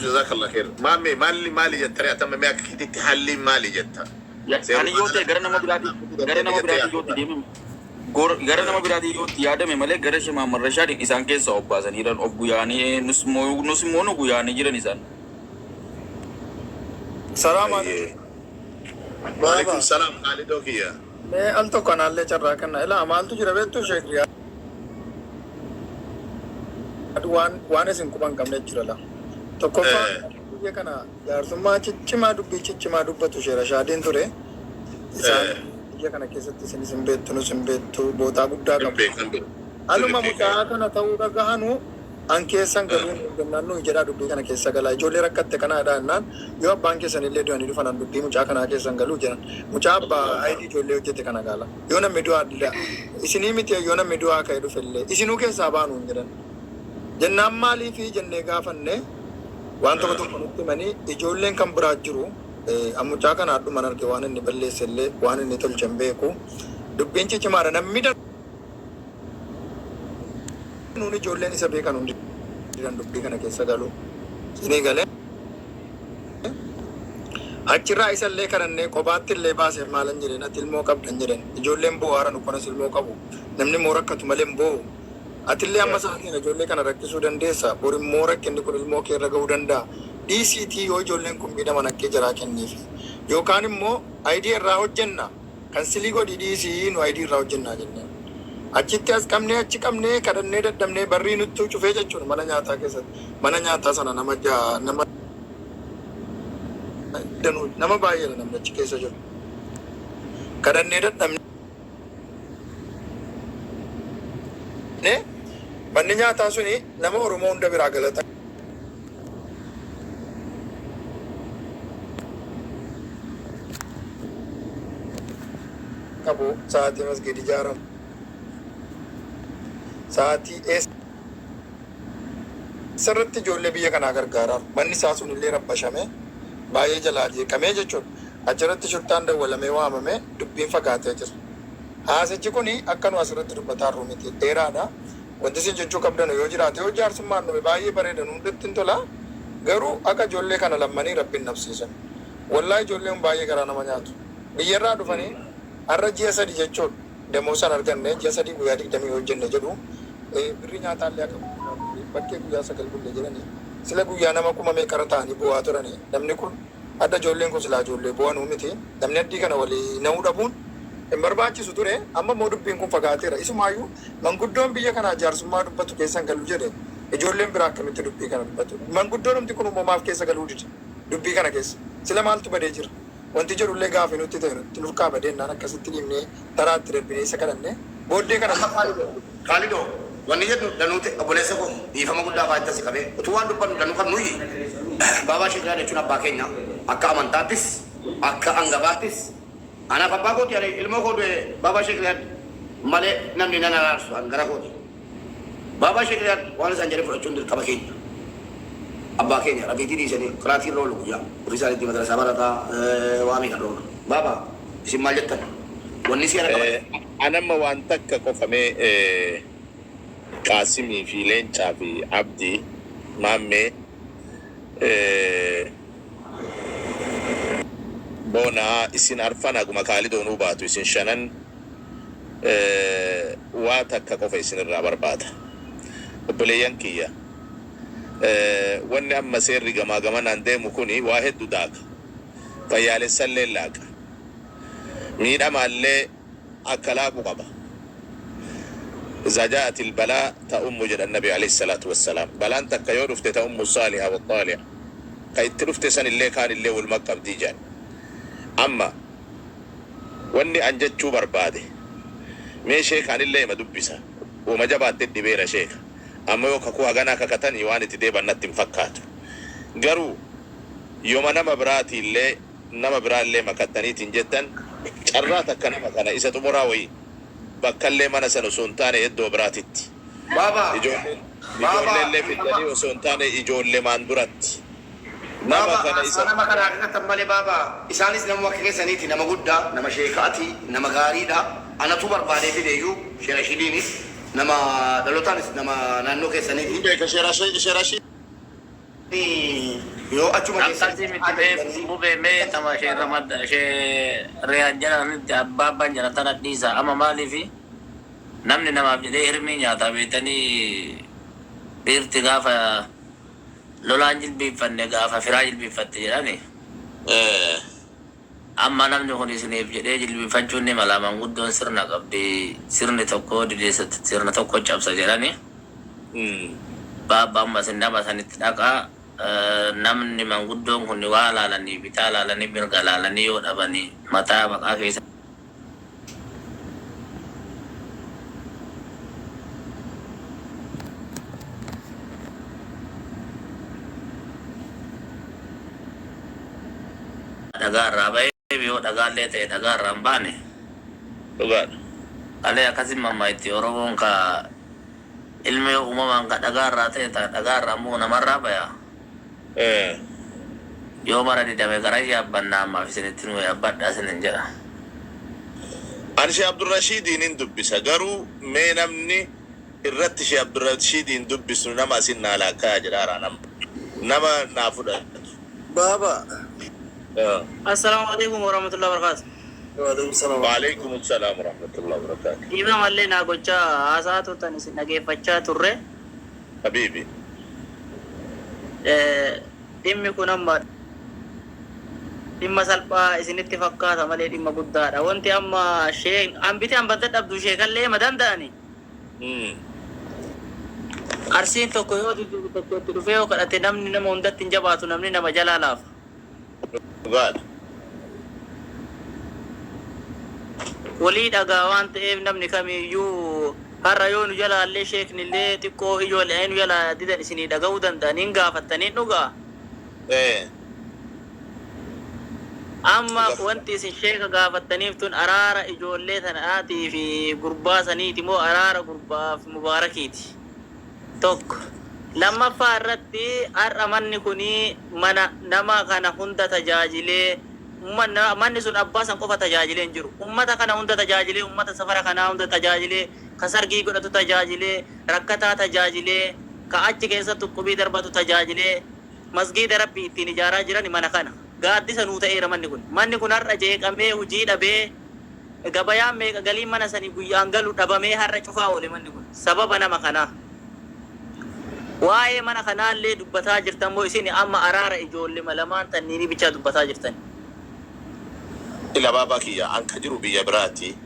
Jazakallah khair. Maamme maalli maali jetta ree atamma mee akka keetitti halliin maali jetta? Ani Seerumaan yoo ta'e alatti gara nama biraatii kutuu gara dandeenya nama jettee biraatii yoo yaaddu itti deemame gara nama biraatii yoo itti yaadame malee gara Sheikh Muhammad Rashaadiin isaan keessaa of baasanii jiran of guyaanii nus immoo nus immoo nu guyaanii jiran isaan. Salaam Ayyee. alaikum. Waalaikum Baaba. salaam Khaalidoo kiyya. Mee al tokko anaallee carraa kenna. Ilaa maaltu jira beektu Sheek Riyaad waan waan isin quba hin qabne jira la. Tokkoffaa biyya kana jaarsummaa ciccimaa dubbii ciccimaa dubbatu Sheek Rashaadiin ture. Isaan biyya kana keessatti isinis hin beektu nus hin beektu bootaa guddaa Hin qabu. beekan sirri Aluma beekan. mucaa kana ta'uu dhagahanu an keessan galuu hin jennaan nuyi jedhaa dubbii kana keessa galaa ijoollee rakkatte kanaadha jennaan yoo abbaan keessan illee du'anii dhufan an dubbii mucaa kanaa keessan galuu jedhan mucaa abbaa ayidii ijoollee hojjete kana gaala yoo namni du'aa isinii miti yoo namni du'aa ka'e dhufe illee isinuu keessaa baanu hin jedhan jennaan maaliifi jennee gaafanne waan tokko tokko nutti himanii ijoolleen kan biraa jiru an mucaa kana hadhuman arge waan inni balleesse illee waan inni tolche hin beeku dubbiin cicimaadha namni danuun ijoolleen isa beekan hundi jiran dubbii kana keessa galu sinii galee achirraa isa illee kadhannee kophaatti illee baasee maalan jedheen ati ilmoo qabdan jedheen ijoolleen boo'aaran ukkanas ilmoo qabu namni immoo rakkatu malee hin boo'u atillee amma sa'aatiin ijoollee kana rakkisuu dandeessa bor immoo rakkinni kun ilmoo kee irra ga'uu danda'a dhiisiitii yoo ijoolleen kun miidhaman haqqee jaraa kenniifi yookaan immoo ayidii irraa hojjenna kan silii godhi dhiisii nu ayidii irraa hojjennaa jenneen achitti as qabnee achi qabnee kadhannee dadhabnee barrii nuttuu cufee jechuun mana nyaataa keessatti mana nyaataa sana nama ja'a nama danuu nama baay'eedha namni achi keessa jiru kadhannee dadhabnee manni nyaataa suni nama Oromoo hunda biraa galata qabu sa'aatii masgiid ijaaramu sa'aatii eessarratti ijoollee biyya kanaa gargaaraa manni isaa sun illee rabbashamee baay'ee jalaa jeeqamee jechuudha. Achirratti shurxaan dawwalamee waamamee dubbiin fagaatee jira. Haasichi kun akka nu asirratti dubbataa jirru miti dheeraadha. Wanti isin jechuu qabdanu yoo jiraate yoo jaarsummaan dhume baay'ee bareeda nu hundatti hin tola. Garuu akka ijoollee kana lammanii rabbiin nabsiisan. Wallaahi ijoolleen kun baay'ee garaa nama nyaatu. Biyyarraa dhufanii har'a ji'a 3 jechuudha. Damoosaan arganne ji'a 3 guyyaa 20 hojjenne jedhu birri nyaataallee akka bakkee guyyaa 9 bulle jedhanii sila guyyaa nama kuma meeqarra ta'anii bu'aa turanii namni kun adda ijoolleen kun silaa ijoollee bu'anuu miti namni addii kana walii na'uu dhabuun hin barbaachisu ture amma immoo dubbiin kun fagaateera isumaayyuu manguddoon biyya kanaa jaarsummaa dubbatu keessan galu jedhe ijoolleen biraa akkamitti dubbii kana dubbatu manguddoonumti kun immoo maaf keessa galuu dide dubbii kana keessa sila maaltu badee jira wanti jedhullee gaafii nutti ta'e nutti nurkaa badeennaan akkasitti dhiibnee taraa itti darbinee isa kadhanne booddee kana Amma Kaalidoo, Kaalidoo, wanni jedhu danuu ta'e obboleessa koo dhiifama guddaa afaan itti si qabee utuu waan dubbannu danuu qabnuyyi Baabaa Sheek Riyaad jechuun abbaa keenya akka amantaattis akka angafaattis anaaf abbaa kooti ani ilmoo koo du'e Baabaa Sheek Riyaad malee namni nan araarsu an gara kooti. Baabaa Sheek Riyaad waan isaan jedhe fudhachuun dirqama keenya. Abbaa keenya rafiitii dhiisanii qiraatii irra oolu guyyaa. Ofii isaaniitti madrasaa barataa waa meeqa irra oolu. Baabaa isin maal jettan? Wanni seera qabate. An amma waan takka qofa mee Qaasimii fi Leencaa fi Abdii Maammee Boonaa isin arfan haguma Kaalidoonuu baatu isin shanan waa takka qofa isinirraa barbaada. Obboleeyyan kiyya, wanni amma seerri gamaa gamanaan deemu kuni waa heddu daaka. Fayyaalessallee laaqa. Miidhamaallee akka laaqu qaba. Izaa jaa'atil balaa ta'ummu jedhan Nabi alayhi salaatu wassalaam. Balaan takka yoo dhufte ta'ummu saaliha wa xaali'a. Ka itti dhufte sanillee kaanillee waluma qabdii jedhan. Amma Wanni an jechuu barbaade mee sheeka anillee ima dubbisa woma jabaatte dhibeera sheeka amma yoo kakuu haganaa kakatanii waan itti deeban natti hin fakkaatu garuu yoma nama biraatiillee nama biraallee makattaniitiin jettan carraa takka nama kana isa xumuraa wayii bakkallee mana san osoo hin taane eddoo biraatitti Baaba ijoolleen baaba ijoolleellee dhiifama fiddanii osoo hin taane ijoollemaan duratti nama Baaba kana haasaa isa nama kanaa kakatan malee baaba isaanis namuma akka keessaniiti nama guddaa nama sheekaati nama gaariidha anatu barbaadee fideeyyuu Sheek Rashidiinis nama dhalotaanis nama naannoo keessaniiti. Hin beeka Sheek Rashiid. Yoo achuma Akkasii miti mee bubee mee tama ishee ramadda ishee re'aan jedhanitti abbaa abbaan jedhan tana dhiisa. Amma maaliifi namni namaaf jedhee hirmii nyaata beektanii dhiirti gaafa lolaan jilbiiffanne gaafa firaa jilbiiffatte jedhani. Amma namni kun isiniif jedhee jilbiiffachuun ni mala manguddoon sirna qabdi sirni tokko dide sirna tokko cabsa jedhani. Baabba amma isin nama sanitti dhaqaa namni manguddoon kun waa laalanii bitaa laalanii mirga laalanii yoo dhabanii mataa maqaa keessa dhagaa irraa bahee yoo dhagaallee ta'e dhagaa irraa hin baane. Dhugaadha. Alee akkasin mamma itti Oromoon ka ilmi yoo uumamaan ka dhagaa irraa ta'e ta dhagaa irraa immoo namarraa baya. Yoo mara didame gara yaabbannaa ammaaf isinitti nu yaabbadha isinin jedha. Ani Sheekh Abdurrashiidiin hin dubbisa garuu mee namni irratti Sheekh Abdurrashiidiin dubbisnu nama asin naa laakkaya jedhaaraa nama nama naa fudhatu. Baaba. Assalamu alaikum warahmatullahi wabarakatuh. Waalaikum salaam. Waalaikum salaam warahmatullahi wabarakatuh. Dhiiba mallee naa gochaa haasaa turtan isin dhageeffachaa turre. Habibi. Dhimmi kun amma dhimma salphaa isinitti fakkaata malee dhimma guddaadha. Wanti amma shee hambiti hamba dadhabdu sheekallee ma danda'ani. Arsiin tokko yoo tokko itti dhufee yoo kadhate namni nama hundatti hin jabaatu namni nama jalaa laafa. Dhugaadha. Walii dhagaa waan ta'eef namni kamiyyuu har'a yoo nu jalaallee sheeknillee xiqqoo ijoollee nu jalaa didan isinii dhaga'uu danda'aniin gaafattanii dhugaa. Amma wanti isin sheeka gaafattaniif tun araara ijoollee tanaatii fi gurbaa saniiti moo araara gurbaaf mubaarakiiti? Tokko. Lammaffaa irratti har'a manni kuni mana nama kana hunda tajaajilee manni sun abbaa san qofa tajaajilee hin jiru. Ummata kana hunda tajaajilee, ummata safara kanaa hunda tajaajilee, ka sargii godhatu tajaajilee, rakkataa tajaajilee, ka achi keessatti qubii darbatu tajaajilee, masgiida Rabbii ittiin ijaaraa jiran mana kana. Gaaddisa nuu ta'eera manni kun. Manni kun har'a jeeqamee hojii dhabee gabayaan meeqa galiin mana sanii guyyaan galu dhabamee har'a cufaa oole manni kun. Sababa nama kanaa. Waa'ee mana kanaallee dubbataa jirtan moo isin amma araara ijoollee lamaan tanniinii bichaa dubbataa jirtan? Ila baabaa kiyya an ka jiru biyya biraati.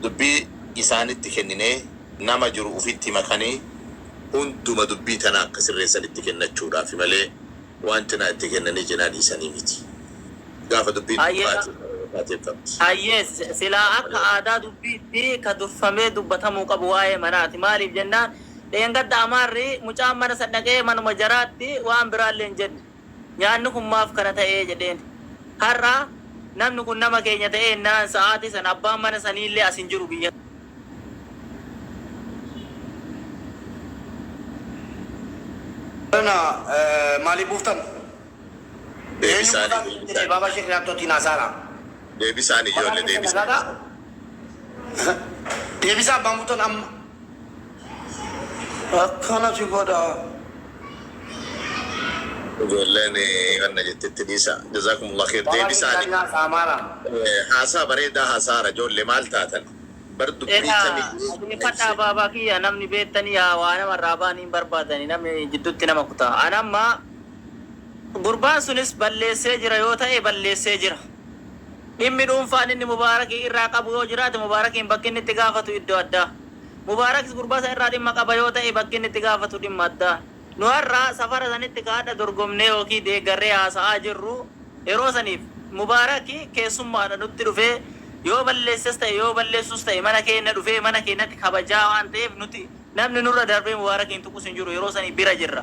Dubbii isaanitti kenninee nama jiru ufitti makanii hunduma dubbii tana akka sirreessanitti kennachuudhaaf malee waan cinaa itti kennanii cinaa dhiisanii miti. Gaafa dubbiin taateef qabdi. Hayyee silaa akka aadaa dubbiitti ka durfamee dubbatamuu qabu waa'ee manaati. Maaliif jennaan dheengadda amaarri mucaan mana san dhaqee manuma jaraatti waan biraallee hin jenne. Nyaanni kun maaf kana ta'ee jedheen. Har'a namni kun nama keenya ta'ee naan sa'aatii sana abbaan mana saniillee as hin jiru biyya. Kana maaliif buuftan? Eenyu buutaan jedhee baabaa Sheekh Naattotiin haasaara. Deebisaan ijoollee deebisaan. Deebisaa abbaan buutan amma. Akkana si godha. Ijoolleen wanna jettetti dhiisa. Jazakumullah khair. Deebisaani. Haasaa bareedaa haasaara ijoollee maal taatan? Bar dubbii Egaa tamii. dhaggeeffadhaa baabaa kiyya namni beektanii yaa waa namarraa ba'anii hin barbaadani namni jidduutti nama kutaa. An amma gurbaan sunis balleessee jira yoo ta'e balleessee jira. Dhimmi dhuunfaan inni Mubaarakii irraa qabu yoo jiraate Mubaarakiin bakki inni itti gaafatu iddoo addaa. Mubaarakis gurbaa san irraa dhimma qaba yoo ta'e bakki inni itti gaafatu dhimma addaa. Nu har'a safara sanitti kaadha dorgomnee yookiin deeggarree haasa'aa jirru yeroo saniif Mubaaraki keessummaadha nutti dhufee yoo balleesses ta'e yoo balleessus ta'e mana keenya dhufee mana keenyatti kabajaa waan ta'eef nuti namni nurra darbee Mubaarakiin tuqus hin jiru yeroo sanii bira jirra.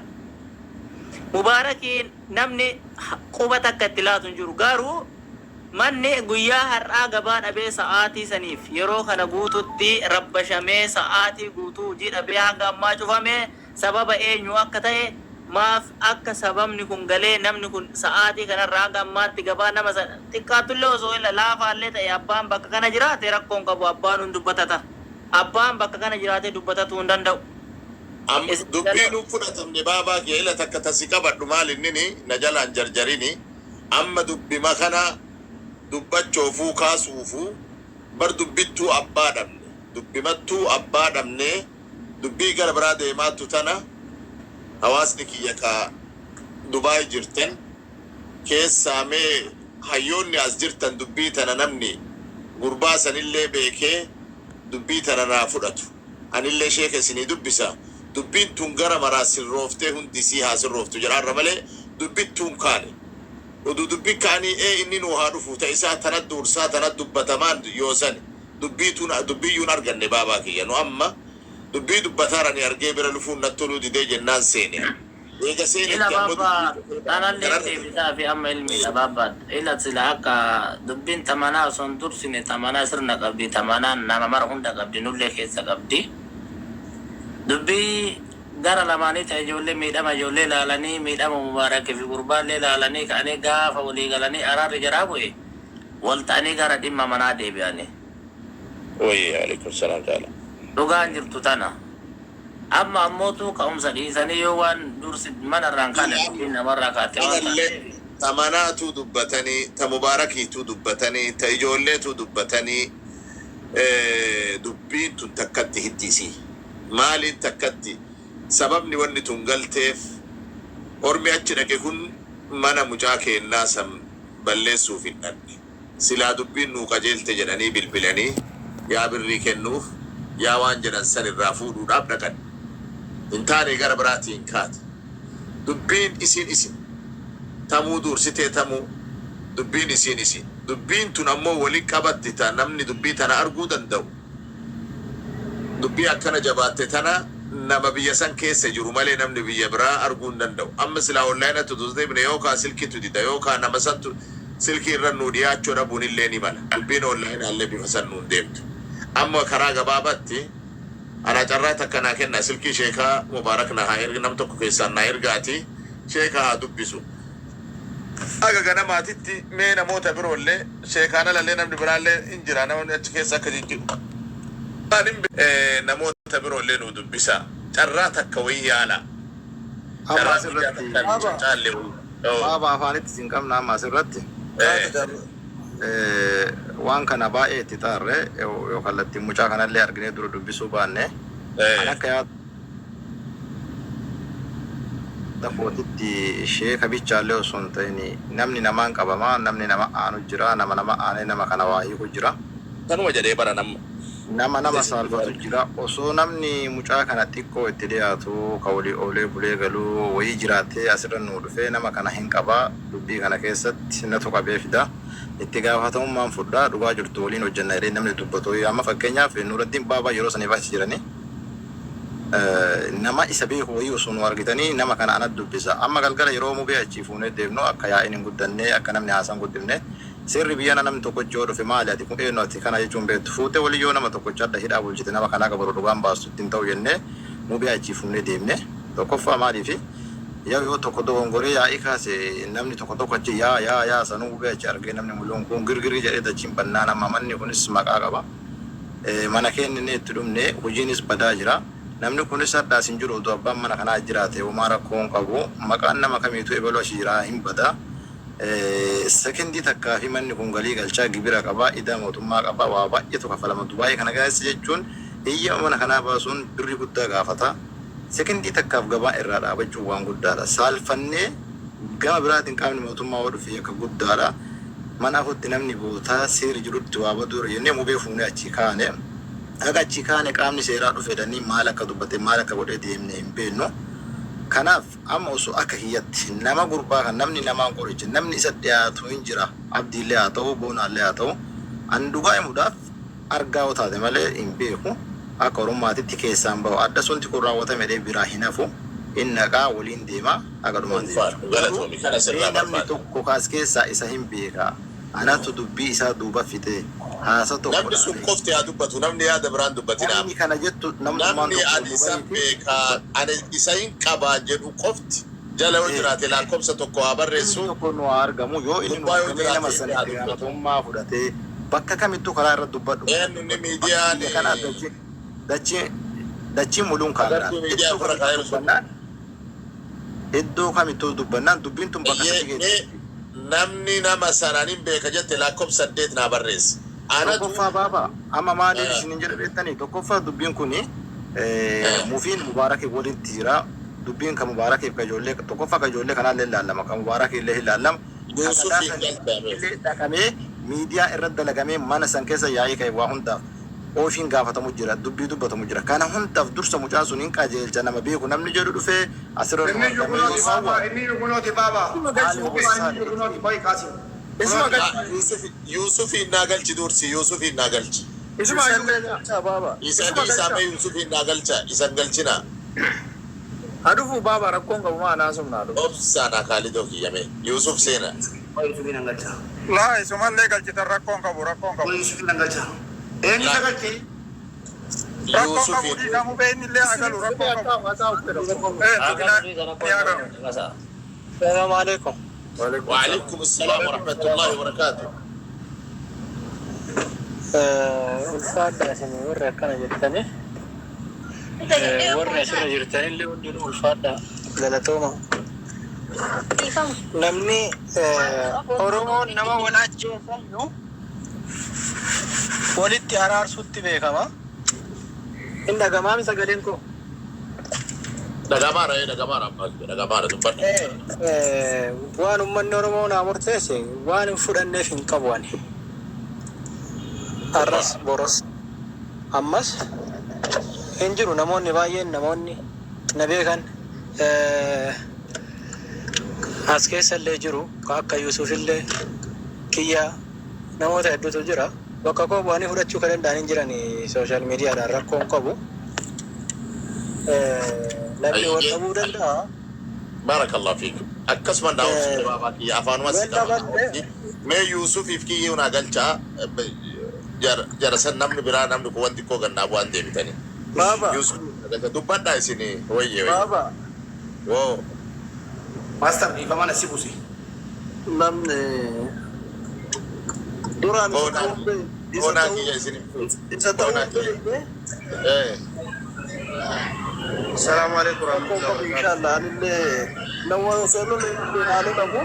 Mubaarakiin namni quba takka itti laatu hin jiru garuu manni guyyaa har'aa gabaa dhabee sa'aatii saniif yeroo kana guututti rabbashamee sa'aatii guutuu hojii dhabee hanga ammaa cufame sababa eenyu akka ta'e maaf akka sababni kun galee namni kun sa'aatii kanarraa hanga ammaatti gabaa nama xiqqaattullee osoo illa laafaallee ta'e abbaan bakka kana jiraate rakkoon qabu abbaan hun dubbatata. Abbaan bakka kana jiraatee dubbatatuu hin danda'u. Am Isin dubbii galoo nu fudhatamne baabaa kiyya ila takka tasi qabadhu maal innini na jalaan jarjarini amma dubbima kana dubbachoofuu kaasuufuu bar dubbittuu abbaa dhabne dubbimattuu abbaa dhabne dubbii gara biraa deemaattu tana hawaasni kiyya ka Dubaay jirtan keessaa mee hayyoonni as jirtan dubbii tana namni gurbaa sanillee beekee dubbii tana naa fudhatu anillee sheeka isinii dubbisa dubbiin tun gara maraa sirrooftee hundi isii haa sirrooftu jedhaarra malee dubbittuun kaane uduu dubbi kaanii ee inni nuu haa dhufu ta isaa tana duursaa tana dubbatamaan yoosani dubbiituun dubbiyyuun arganne baabaa kiyya nu amma dubbii dubbataarani argee bira lufuun nat toluu didee jennaan seene eega Ila seenetti ammoo baabaa dubbii tanallee kanarra deebisaa fi amma ilmiidha baabaa. Ila sila akka dubbiin tamanaa osoo hin dursine tamanaa sirna qabdi tamanaan nama mara hunda qabdi nullee keessa qabdi. Dubbii gara lamaanii ta ijoollee miidhama ijoollee laalanii miidhama Mubaarak fi gurbaallee laalanii ka'anii gaafa walii galanii araarri jaraa bu'e wal ta'anii gara dhimma manaa deebi'anii. Wayii alaikum salaam jaala. Dhugaan jirtu tana. Amma ammootu ka'umsa dhiisanii yoo waan dursi mana irraan kaane dubbiin namarraa kaate waan Kanallee taateef. ta manaatuu dubbatanii, ta Mubaarakiituu dubbatanii, ta ijoolleetuu dubbatanii dubbiin tun takkatti hiddi isii. Maaliin takkatti? Sababni wanni tun galteef ormi achi dhaqe kun mana mucaa keennaa san balleessuuf hin dhaqne. Silaa dubbiin nuu qajeelte jedhanii bilbilanii yaa birrii kennuuf yaa waan jedhan san irraa fuudhuudhaaf dhaqan. Hin taane gara biraatiin kaate. Dubbiin isiin isin. Tamuu duursitee tamuu dubbiin isiin isin. Dubbiin tun ammoo wali qabatti ta namni dubbii tana arguu danda'u. Dubbii akkana jabaatte tana nama biyya san keessa jiru malee namni biyya biraa arguu hin danda'u. Amma silaa onlaayinatti utuu deemne yookaa silkitu dida yookaa nama santu silkii irra nuu dhiyaachuu dhabuun illee ni mala. Dubbiin onlaayinaallee bifa san nuun deemtu. Amma karaa gabaabatti anaa carraa takka naa kennaa silkii sheekaa Mubaarak na haa erg nam tokko keessaan naa ergaati sheeka haa dubbisu. Haga ganamaatitti mee namoota biroollee sheekaan alallee namni biraallee hin jira namni achi keessa akka jijjiru. Namoota biroollee nuu dubbisaa. Carraa takka wayii yaalaa. Amma Carraa guyyaa asirratti takka Baaba. caalle wayii. Oo. Baaba afaanitti isin qabna amma asirratti. Taate jaarraa. Waan kana baay'ee itti xaarre yoo kallattiin mucaa kanallee arginee dura dubbisuu baanne an akka yaada kootitti sheeka bichaallee osoo hin ta'in namni namaan qabama namni nama aanu jira nama nama aanee nama kana waa hiiku jira. Kanuma jedhee bara namma. Nama nama saalfatu jira. Osoo namni mucaa kana xiqqoo itti dhiyaatu, ka walii oolee bulee galu wayii jiraatee asirra nuu dhufee nama kana hin qaba, dubbii kana keessatti natu qabee fida, itti gaafatamummaan fudha, dhugaa jirtu waliin hojjenna jedhee namni dubbatu wayii amma fakkeenyaaf Nuuraddiin Baabaa yeroo saniif achi jiranii nama isa beeku wayii osoo nu argitanii nama kana anatu dubbisa. Amma galgala yeroo Mubee achii fuunee deemnu akka yaa'iin hin guddanne, akka namni haasaa hin guddifne, Seerri biyyana namni tokkochi yoo dhufe maali ati kun eennu ati kana jechuun beektu fuute wly yoo nama tokkocha adda hidhaa bulchite nama kana haga boru dhugaan baastutti hin ta'u jennee mubee achii fuunee deemne tokkoffaa maaliifi yaw yoo tokko dogongoree yaa'ii kaase namni tokko tokko achi yaa yaa yaa sanuu mubee achi argee namni muluun kun girgirri jedhee dachiin bannaan amma manni kunis maqaa qaba mana keenninee itti dhumne hojiinis badaa jira namni kunis hadha as hin jiru odoo abbaan mana kanaa as jiraate homaa rakkoo hin qabu maqaan nama kamiituu ebaluu achi jiraa hin bada Sekendii takkaafi manni kun galii galchaa, gibira qaba, idaa mootummaa qaba, waa baay'eetu kafalama. Dubaayii kana keessa jechuun eeyyama mana kanaa baasuun birrii guddaa gaafata. Sekendii takkaaf gabaan irraa dhaabachuun waan guddaadha. Saalfannee gama biraatiin qaamni mootummaa yoo dhufe yakka guddaadha. Mana afotti namni bootaa seerri jirutti waa baduu irra jennee mubee fuunee achii kaane. Haga achii kaane qaamni seeraa dhufe jedhanii maal akka dubbate maal akka godhee deemne hin beeknu. Kanaaf Amma osoo akka kiyyatti nama gurbaa kan namni namaan qoricha namni isa dhiyaatu hin jira abdiillee haa ta'u boonaallee haa ta'u an dhugaa himuudhaaf argaa yoo taate malee hin beeku akka orommaatitti keessaan bahu adda sonti kun raawwatame jedhee biraa hin hafu hin naqaa waliin deema haga dhumaatti Ulfaadhu jechuudha garuu galatoomi kana mee sirraa namni barbaanna. tokko ka as keessaa isa hin beeka anatu dubbii isaa duuba fixe haasa tokko Namni sun dhaale qofti haa dubbatu namni yaada biraan dubbatinaa. namni kana jettu namnummaan Namni tokko ani oduu isan bahiiti beeka dubbadhu. ani isa hin qaba jedhu qofti jala yoo jiraate laakkobsa tokko haa Namni barreessu tokko nu haa argamu yoo inni nu gubbaa yoo argamee nama jiraate san inni haa itti dubbatu. gaafatamummaa fudhatee bakka kamittuu karaa irra dubbadhu kana Eenyu inni dubbadhu bakki miidiyaan biyya kanaa dachee dachee Dachiin muluun kaameraan. Agartuu miidiyaa Iddoo ofirra kamittuu kaa'eeru sun. dubbannaan iddoo kamittuu dubbannaan dubbiin tun bakka Eeyyee sadi mee geessi. namni nama sanaan hin beeka jette lakkoofsa 8 naa barreessi. Anatu Tokkoffaa baaba amma maaliif isinin jedha beektanii tokkoffaa dubbiin kuni mufiin mubaarakii walitti jira dubbiin ka mubaarakiif ka ijoollee tokkoffaa ka ijoollee kanaallee ilaallama ka mubaarakii illee ilaallama ka gadaa Yuusufiin sanii galchaame. illee dhaqamee miidiyaa irra dalagamee mana san keessa yaa'ii ka'e waa hundaaf oofiin gaafatamu jira dubbii dubbatamu jira kana hundaaf dursa mucaan sun hin qajeelcha nama beeku namni jedhu dhufee asirra nu Inni iyyuu argamee kunooti yoo baaba, sawwa inni iyyuu kunooti baaba. Isuma galchi haali mubee. Inni iyyuu kunooti qoyi kaasi. Isuma Kunooti. galchi. Yuusufiin naa galchi dursi Yuusufiin naa galchi. Isuma iyyuu Isallee galcha. galchaa baaba. Isa Isuma dhiisaa galcha. mee Yuusufiin naa galcha isan galchinaa. Haa dhufu baaba rakkoon qabu maa naasumna haa dhufu. Obsaa naa Kaalidoo kiyya mee Yuusuf seena. Qoy Yuusufiin nan galcha. Laa isumallee galchitan rakkoon qabu rakkoon qabu. Qoy Yuusufiin nan galcha. Eenyu isa galche? Rakkoon qabu Yuusufiin dhiisaa mubee inni illee haa galu rakkoon qabu. Eh Haa tuqinaa galu dhiisa ni rakkoon haa qabu galu. caqasaa. Salaamu alaikum. وعليكم السلام ورحمة الله وبركاته. Ulfaadha isin warri akkana jettani. Warri asirra jirtanillee hundinuu ulfaadha. Galatooma. Namni Oromoon nama wal ajjeesanyu walitti araarsutti beekama. Hin dhagamaami sagaleen koo? Dhagamaara ee dhagamaara abbaa kiyya dhagamaara dubbadhu. Waan uummanni Oromoo naa murteesse waan hin fudhanneef hin qabu ani. Har'as boros ammas hin jiru namoonni baay'een namoonni na beekan as keessa illee jiru ka akka Yuusuf illee kiyyaa namoota hedduutu jira. Bakka koo bu'anii fudhachuu kan danda'an hin jiran social miidiyaadhaan rakkoo hin qabu. Namni wal dhabuu danda'a. Baarakallahu fiik. Akkasuma naa obsi baabaa kiyya afaanuma si Wal qaba naa dhaban obsi. Mee Yuusufiif kiyyuu naa galchaa jara san namni biraa namni kun wanti koo gannaa bu'aan deebitanii. Baaba. Yuusuf naa galcha dubbadhaa isin wayye wayye. Baaba. Woo. Master dhiifama na si buuse. Namni duraan isa Boonaa ta'uu beekne isa boonaa ta'uu kiyya isin hin fuudhu. isa ta'uu Boonaa kiyya. beekne Eh. Salaamu alaikum rakkoon warahmatullahi qabu wabarakatuh. inshallah anillee nama osoo lole illee haaloo qabu.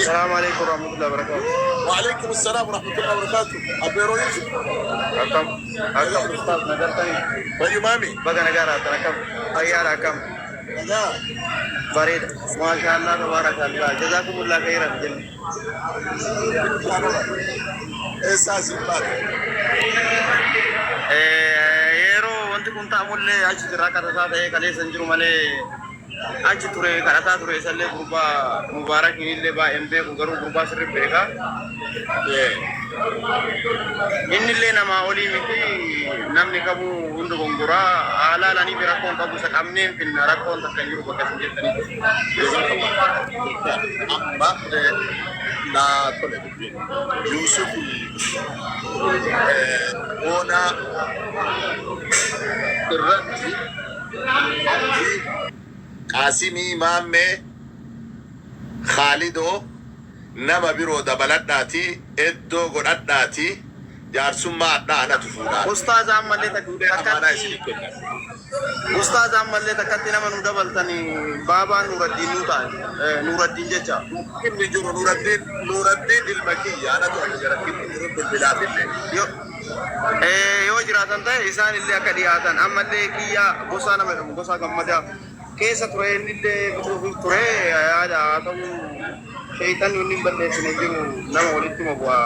Salaamu alaikum warahmatullahi wabarakatuh. وعليكم السلام ورحمة الله وبركاته. أبيرو يوسف. Akkam akkam ustaaz nagartanii Fayyumaami. baga nagaa raatan akkam fayyaadha akkam Nagaa. bareeda maashaallah tabaarakallah jazaakumullah khairan jenne. Eessaa siin baate? Yeroo wanti kun ta'amullee achi jira kadhataa ta'ee kaleessa hin jiru malee achi ture kadhataa ture isallee gurbaa mubaarakiin illee baay'een beeku garuu gurbaa sirri beeka. Inni illee namaa olii miti namni qabu hundi gongoraa haalaalanii fi rakkoon qabu isa qabnee hin finna rakkoon takka hin jiru bakka isin jettanitti. Amma naa tole dubbiin. Yuusuf boonaa irratti Abdii Qaasimii Maammee Khaalidoo nama biroo dabaladhaatii iddoo godhadhaatii jaarsummaa adhaa anatu fuudhaa. Ustaaza ammallee Fuudhee amaanaa takkatti isinii kenna. Ustaaza ammallee takkatti nama nu dabaltanii baabaa Nuuraddiin nu ta'an Nuuraddiin jecha. Inni jiru Nuuraddiin Nuuraddiin ilma kiyya anatu ajaja rakkinni jiru bilbilaaf illee. Yoo yoo jiraatan ta'e isaan illee akka dhiyaatan ammallee kiyya gosaa nama jedhamu gosaa gammadaa keessa ture inni illee bituuf ture yaada haa ta'u sheeyxanni inni hin balleessine jiru nama walittuma bu'a.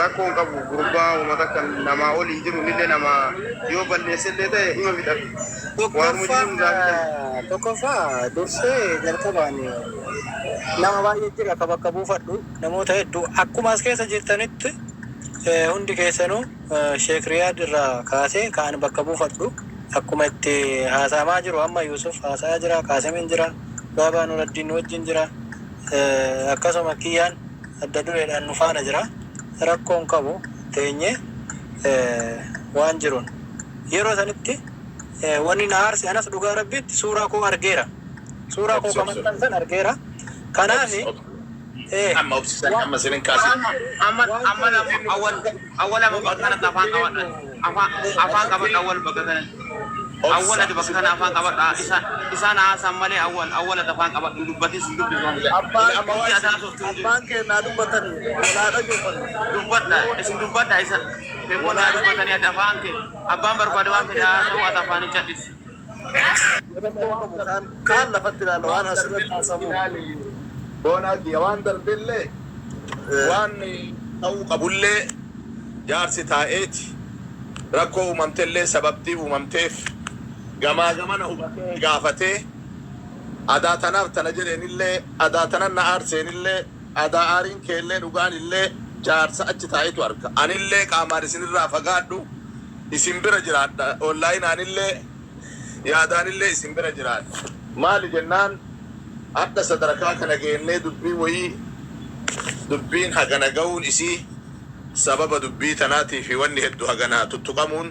Rakkoo hin qabu gurbaa uummata kan namaa ol hin jiru innillee nama yoo balleessellee ta'e ima fixatu. Waanuma jiru hundaa fixan. Tokkoffaa dursee jalqabaan nama baay'ee jira akka bakka buufadhu namoota hedduu akkuma as keessa jirtanitti hundi keessanuu Sheek Riyaad irraa kaasee kaan bakka buufadhu akkuma itti haasa'amaa jiru amma Yuusuf haasa'aa jira Qaasimiin jira Baabaa Nuraddiin wajjin jira akkasuma Kiyyaan adda dureedhaan nu faana jira rakkoon qabu teenye waan jiruun yeroo sanitti wanni na aarse anas dhugaa rabbiitti suuraa koo argeera suuraa koo Obsi ka obsi maxxansan argeera kanaaf obsi obsi. Amma obsisan amma sinin kaasin. Amma amma amma lama awwal awwal amma bakka kanatti afaan qabadha. Afaan afaan qabadha awwal bakka kanatti. Awwal ati bakka kana afaan qabadha. Isaan isaan haasaan malee awwal awwal ati afaan qabadhu dubbatis hin dubbisu. Abbaan Amma waa isin haasoftu hin abbaan keenya dubbatanii walaa dhageeffannu. Dubbadha isin dubbadha isa walaa dubbatanii ati afaan kee abbaan barbaade waan fedhe haasa'u ati afaan hin cadhisi. Kaan kaan lafatti ilaala waan asirratti haasamu. Boonaa kiyya waan darbellee waan ta'uu qabullee jaarsi taa'eeti rakkoo uumamtellee sababtii uumamteef gamaa gamana hubatee gaafatee adaa tanaaf tana jedheenillee adaa tanan na aarseenillee adaa aariin keellee dhugaanillee jaarsa achi taa'etu arga. Anillee qaamaan isinirraa fagaadhu isin bira jiraadha. Onlaayinaanillee yaadaanillee isin bira jiraadha. Maali jennaan hadha sadarkaa kana geennee dubbii wayii dubbiin hagana ga'uun isii sababa dubbii tanaatii fi wanni heddu haganaa tuttuqamuun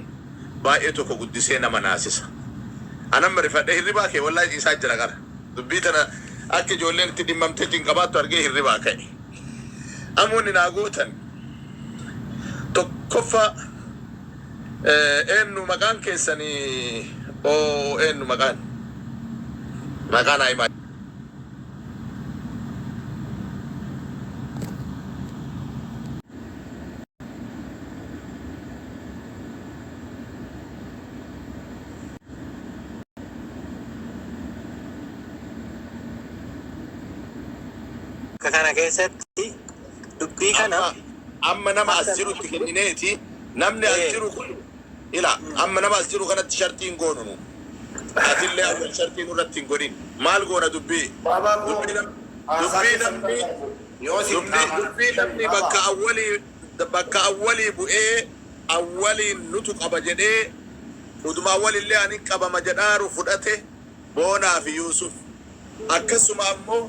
baay'ee tokko guddisee nama naasisa. Anan rifadhee hirribaa kee wallaahi ciisaa jira qara. Dubbii tana akka ijoolleen itti dhimmamtee cinqabaattu argee hirribaa ka'e. Amma wanni naa gootan tokkoffaa eenyu maqaan keessanii oo eenyu maqaan maqaan haa himaa. Kana keessatti dubbii kana Amma nama as jirutti kennineeti namni as jiru kun ila amma nama as jiru kanatti shartii hin goonu nu. Atillee awwal shartii nurratti hin godhin. Maal goona dubbii? Dubbii namni dubbii namni bakka awwalii bakka awwalii bu'ee awwaliin nutu qaba jedhee uduma awwalillee ani qabama jedhaaru fudhate Boonaa fi Yuusuf. Akkasuma ammoo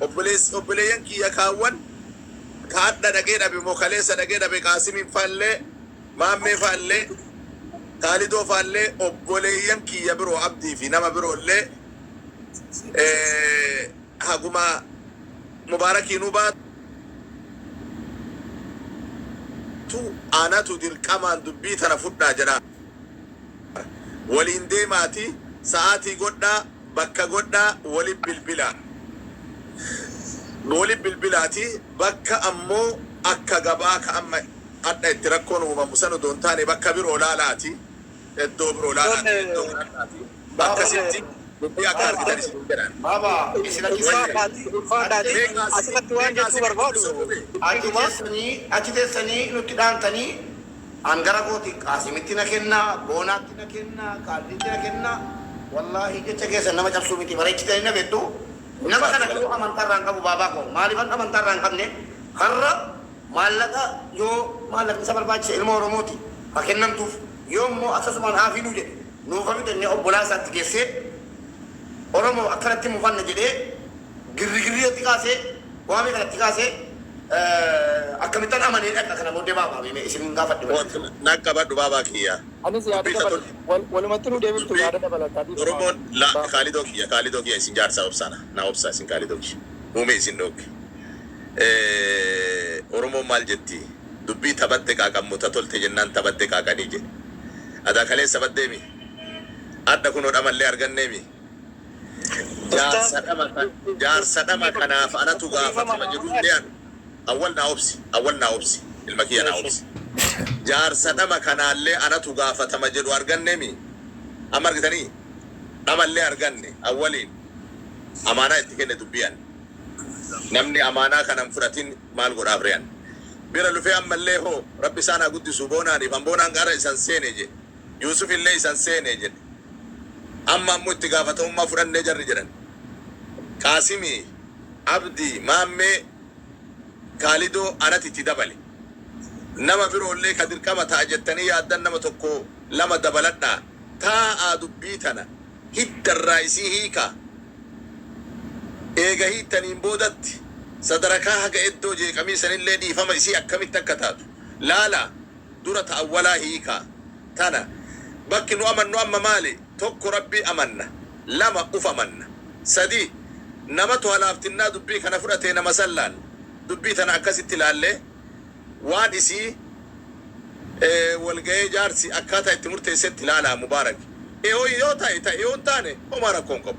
obboleeyyan kiyya kaawwan ka hadha dhaqee dhabe moo kaleessa dhaqee dhabe Qaasimiin faallee Maammee faallee Kaalidoo faallee obboleeyyan kiyya biroo Abdii fi nama biroollee haguma Mubaarakiinuu baatu anatu dirqamaan dubbii tana fudhaa jedhaa. Waliin deemaatii sa'aatii godhaa bakka godhaa wali bilbilaa. Wali bilbilaatii bakka ammoo akka gabaa ka amma hadha itti rakkoon uumamu san odoo hin taane bakka biroo laalaati iddoo biroo laalaati iddoo godhadhaati akkasitti dubbii akka argitan isin jedhan. Baaba isin achi Ulfaadhaati asirratti waan jechuu barbaadu achi teessanii achi teessanii nutti dhaamtanii an gara kooti Qaasimitti na kennaa, Boonaatti na kennaa, Kaalditti na kennaa. Wallaahi jecha keessan nama cabsuu miti bareechitanii na beektu. Nama kana garuu amantaa irraa hin qabu baabaa koo. Maaliifan amantaa irraa hin qabne? Har'a maallaqa yoo maallaqni isa barbaachise ilma Oromooti haa kennamtuuf. Yoo immoo akkasumaan haa fiduu jedhe nuuf haa fidu jennee obbolaa isaatti geessee Oromoo akkanatti mufanna jedhee girrigirrii itti kaasee waamee kanatti kaasee akkamittan amanee dhaqa kana booddee baabaa mee isin hin gaafadhe malee. Na qabadhu baabaa kiyya. Anis yaada Dubbii dabala walumatti nu deebiftu yaada dabalataa dhiifama. Oromoon la kaalidoo kiyya kaalidoo kiyya isin jaarsaa obsaana na obsaa isin kaalidoo kiyya muume isin dhooge. Oromoon maal jetti dubbii taphatte qaaqammu ta tolte jennaan taphatte qaaqanii jedhe. Adaa kaleessa baddeemi. Adda kunoo dhamallee arganneemi. Jaarsa dhama kanaaf anatu gaafatama jedhullee anu awwal naa obsi awwal naa obsi ilma kiyya naa obsi. Jaarsa dhama kanaallee anatu gaafatama jedhu arganneemi. Amma argitanii dhamallee arganne awwaliin amaanaa itti kenne dubbii ani. Namni amaanaa kana hin fudhatin maal godhaaf re'an. Bira lufee ammallee hoo rabbi isaan haa guddisu boonaaniif an boonaan gara isan seene jedhe. Yuusuf illee isan seene jedhe. Amma ammoo itti gaafatamummaa fudhannee jarri jedhan. Qaasimii, Abdii, Maammee, Kaalidoo anati itti dabale. Nama biroollee ka dirqama ta'a jettanii yaaddan nama tokko lama dabaladhaa. Taa'aa dubbii tana hiddarraa isii hiikaa. Eega hiittaniin boodatti sadarakaa haga eddoo jeeqamii sanillee dhiifama isii akkamitti akka taatu laalaa dura ta awwalaa hiikaa. Tana bakki nu amannu amma maali? Tokko Rabbi amanna. Lama uf amanna. Sadi namatu halaaftinnaa dubbii kana fudhatee nama san laalla. Dubbii tana akkasitti ilaallee waan isii walga'ee jaarsi akkaataa itti murteessetti ilaalaa Mubaarak. Yoo yoo ta'e ta'e, yoo hin taane homaa rakkoo hin qabu.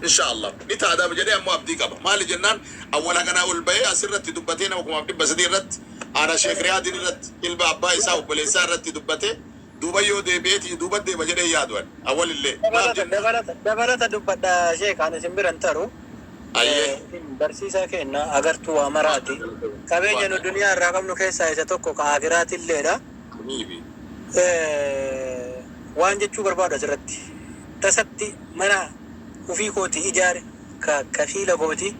Insha Allah ni ta'a jedhee ammoo abdii qaba. Maali jennaan, awwala kanaa ol bahee asirratti dubbatee, nama 3,300 irratti, ana Sheekh Riyaadin irratti, ilma abbaa isaa obboleessaa irratti dubbatee, duuba yoo deebi'eeti duuba deema jedhee yaadu ani awwalillee. Maal Dabalata jennaan? dabalata dubbadha, sheek, ani isin biran taru. Ayyee. Barsiisaa keenya agartuu waa maraati. Qabeenya nu duniyaa irraa qabnu keessaa isa tokko ka akiraatilleedha. Waan jechuu barbaadu asirratti. Tasatti mana ufii kooti ijaare ka kafiila kooti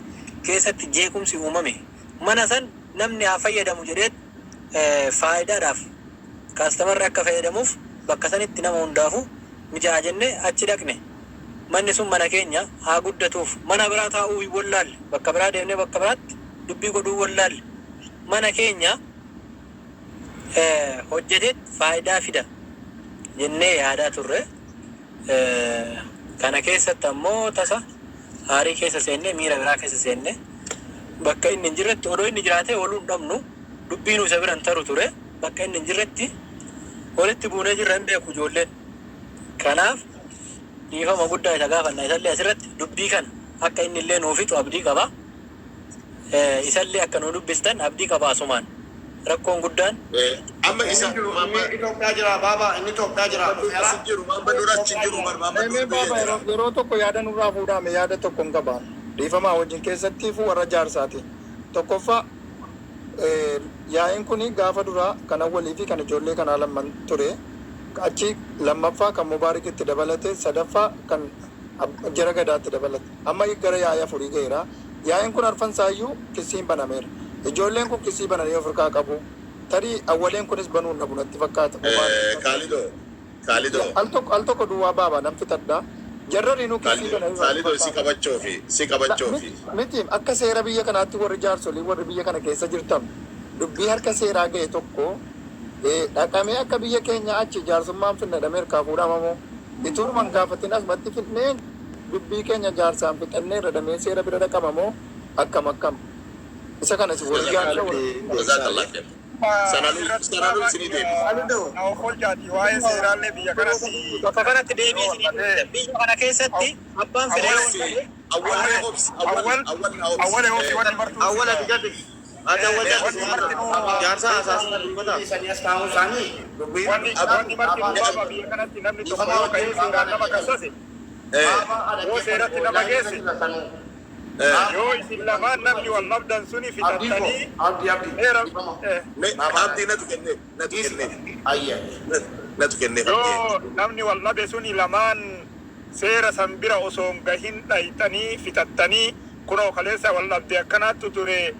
keessatti jeequmsi uumame. Mana san namni haa fayyadamu jedheet faayidaadhaaf customerri akka fayyadamuuf bakka sanitti nama hundaafuu mijaa'a jennee achi dhaqne. Manni sun mana keenya haa guddatuuf, mana biraa taa'uu hin wallaalle, bakka biraa deemnee bakka biraatti dubbii godhuu hin wallaalle. Mana keenya hojjeteet faayidaa fida jennee yaadaa turre. Kana keessatti ammoo tasa aarii keessa seennee, miira biraa keessa seennee, bakka inni hin jirretti, odoo inni jiraatee ooluu hin dhabnu, dubbiinuu isa bira hin taru ture, bakka inni hin jirretti walitti buunee jirra, hin beeku ijoolleen. Kanaaf dhiifama guddaa isa gaafanna. Isallee asirratti dubbii kana akka inni illee nuu fixu abdii qaba. Isallee akka nuu dubbistan abdii qaba asumaan. Rakkoon guddaan Amma isa Inni jiru inni Itoophiyaa jira baaba, inni Itoophiyaa jira dhufeera. As hin jiru, Maamma Nur achi hin jiru bar, Maamma Mee Nur biyya baaba jira. yeroo tokko yaada nurraa fuudhame, yaada tokko hin qabaan. Dhiifamaa wajjin keessattiifu warra jaarsaati. Tokkoffaa, yaa'iin kun gaafa duraa kan Awwalii fi kan ijoollee kanaa lamman ture. Achi lammaffaa kan Mubaarik itti dabalate, sadaffaa kan jara gadaatti dabalate. Amma gara yaa'ii afurii gaheera. Yaa'iin kun arfan isaayyuu kisiin banameera. Ijoolleen kun kisii bananii of harkaa qabu. Tarii Awwaleen kunis banuu hin dhabu natti fakkaata. Mubaarik Kaalidoo Kaalidoo. Al tokko duwwaa baaba nan fixadha. Jarrariinuu kisii bananii natti Kaalidoo si fakkaata. qabachoofi si qabachoofi. Miti, akka seera biyya kanaatti warri jaarsolii, warri biyya kana keessa jirtan, dubbii harka seeraa ga'e tokko dhaqamee akka biyya keenya achi jaarsummaan finna dhamee harkaa fuudhamamoo ituunuman gaafatin asumatti fidnee dubbii keenya jaarsaan fixannee irra damee seera bira dhaqamamoo akkam akkam isa kana si warri jaarsa warri Jazakallah khair. Sananuu sananuu isinii deebisa. Na ofolchaati waa'ee seeraallee biyya kanatti Bakka kanatti deebii isinii deebisa. Biyya kana keessatti abbaan fedhe yoo Obsi ta'e Awwal mee obsi, Awwal Awwal Awwal na obsi. Awwal obsi, wanni martuu Awwal ati gadi. Ati Awwal wanni jal'isi. martinuu Jaarsa haasaasaa dubbata. Isanii as kaa'uun isaanii dubbii wanni wanni martinuu baaba biyya kanatti namni tokko yoo ka'ee seeraan nama kassase, yoo seeratti nama geesse, yoo isin lamaan namni wal dhabdan suni fixattanii Abdi, Abdi. seera Mee Abdii natu kenneef, natu kenneef. Ayya. Natu kenneef Abdii. Yoo namni wal dhabe suni lamaan seera san bira osoo hin gahin dhayxanii fixattanii, kunoo kaleessa wal dhabde akkanaattu ture.